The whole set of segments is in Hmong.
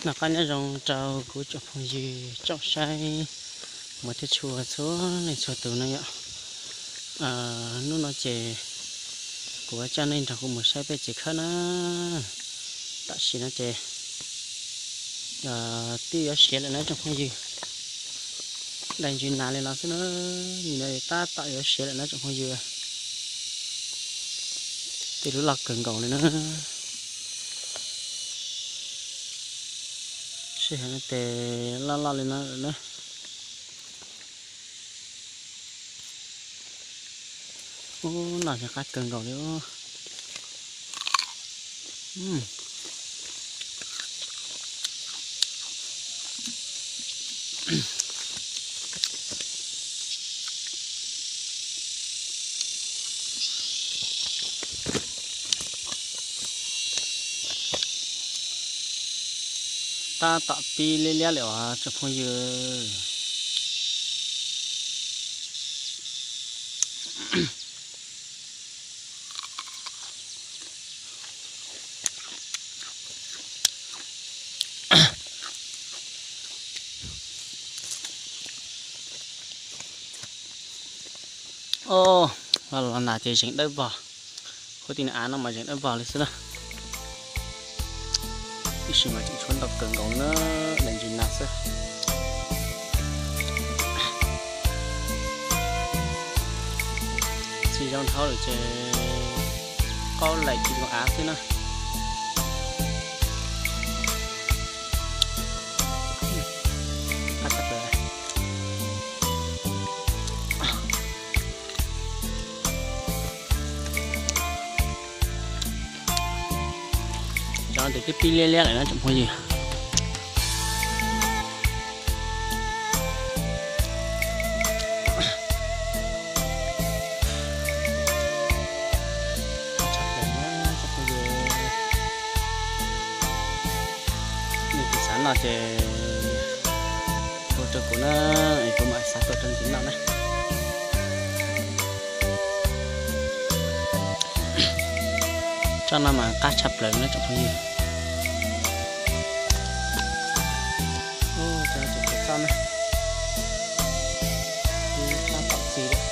Noj qab nyob zoo rau kuv tsoom phooj ywg tsoom saib mos thiab tshua txhua leej txhua tus no yom. Hnub no ces kuv coj nej nrog kuv mus saib peb tsev khawb na. Tam sim no ces twb yuav siav lawm na tsoom phooj ywg. Daim ntsis nas li no xwb na, nim no tab tom yuav siav lawm na tsoom phooj ywg. Tej lub loj kawg nkaus li na. Sij hawm no ces loj loj li no lawm na. Ub, noj ces qab kawg nkaus li. Tab tom pib liab liab li os tsoom phooj ywg. Os, los los nas ces zeeg dawb vog. Huab tij neej av no mas zeeg dawb vog li xwb na. Tab sis mas tseem tshuav ntau kawg nkaus na, daim ntsis nas xwb. Tsis zoo dhau lawm ces qaub laim tsis zoo av xwb na. Cov no ces twb pib liab liab lawm na tsoom phooj ywg. Nej tus xav noj ces tua rau kuv na, es kuv mam xav tua rau nej noj na. Tsob no mas qab tshaj plaws na tsoom phooj ywg. Ub, tsob no ces txhob na, tab tom txi lawm.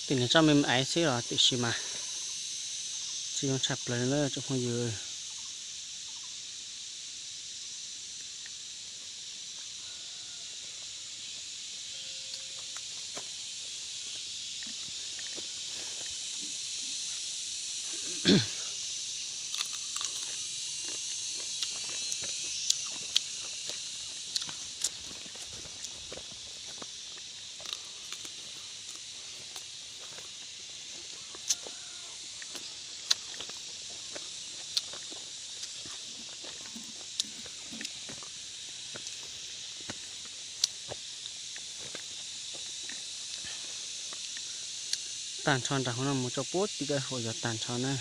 Tej niag tsob me me xwb los tiam sis mas tsis zoo tshaj plaws na tsoom phooj ywg. Tag nrho nram hauv no mus rau puag tim kawg huam yog tag nrho na.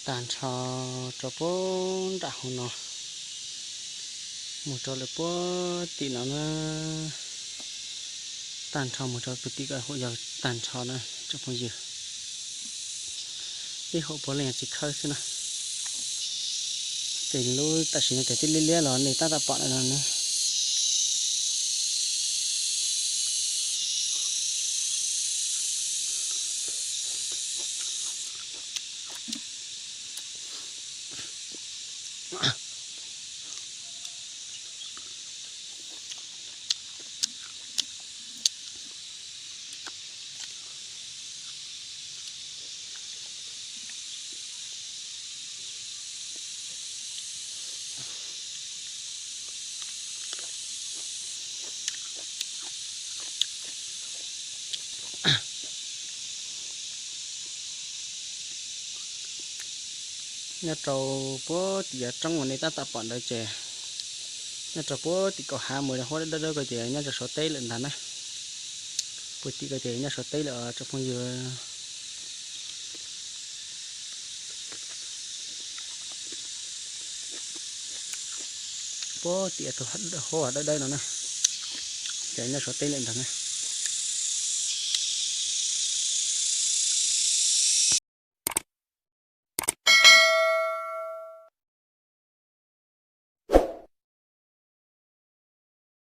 Tag nrho rau puag nram hauv no, mus rau lawm puag tim no na. Tag nrho mus rau puag tim kawg huam yog tag nrho na tsoom phooj ywg. Ib huam puav leej tsis khawb xwb na. Ces lub tam sim no ces twb liab liab los nej tab tom pom no ne. Nyob rau puag tim yav roob uas nej tab tom pom ntawd ces nyob rau puag tim kaum hav mus huab dawb dawb ko ces nyob rau Suav teb lawm ntag na. Puag tim ko ces nyob Suav teb lawm tsoom phooj ywg. Puag tim huab dawb dawb no na, ces nyob Suav teb lawm ntag na.